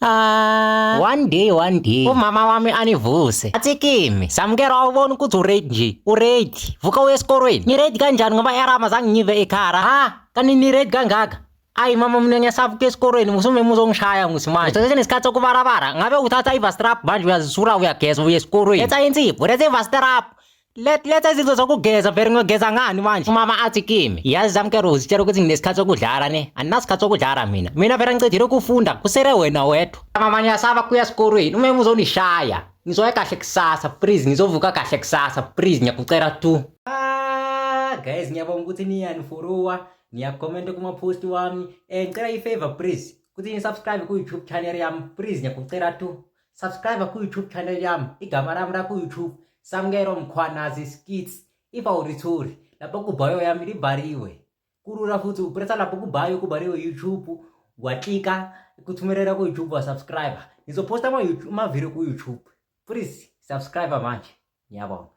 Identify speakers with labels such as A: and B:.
A: Ah, one day, one day umama wami anivuse athi kimi, "Samukelo, awubona ukuthi uready nje, uready, vuka uye esikolweni." Ngiready kanjani ngoba erama zange ngive ekhara? Ha, kanti niready kangaka? Ayi mama, mina ngiyasaba ukuya esikolweni, musumema uzongishaya ngusimanje. Uthathe nesikhathi sokubarabara, ngabe uthatha ivastrap manje, uyazisula, uyageza, uye esikolweni. Letha insipho, letha ivastrap. Letha izinto zokugeza vele, ngiyogeza ngani manje? Umama athi kimi, "Yazi Samkelo, uzitshela ukuthi nginesikhathi sokudlala ne? Andinasikhathi sokudlala mina. Mina vele ngicedile ukufunda, kusele wena wedwa." Mama, ngiyasaba kuya esikolweni, umema uzonishaya. Ngizoya kahle kusasa, please, ngizovuka kahle kusasa, please, ngiyakucela tu. Ah, guys, ngiyabonga ukuthi niyanifollowa, niyakhomenta kuma-post wami. Ngicela i-favor please, ukuthi ni-subscribe ku-YouTube channel yami, please, ngiyakucela tu. Subscribe ku-YouTube channel yami, igama lami la ku-YouTube Samkelo Mkhwanazi Skits. If awuritholi lapho ku-bio yami libhaliwe, kulula futhi upressa lapho ku-bio kubhaliwe YouTube, waklika, kuthumelela ku-YouTube, wasubscribe. Ngizophosta ama-video ku-YouTube. Please subscribe manje, ngiyabonga.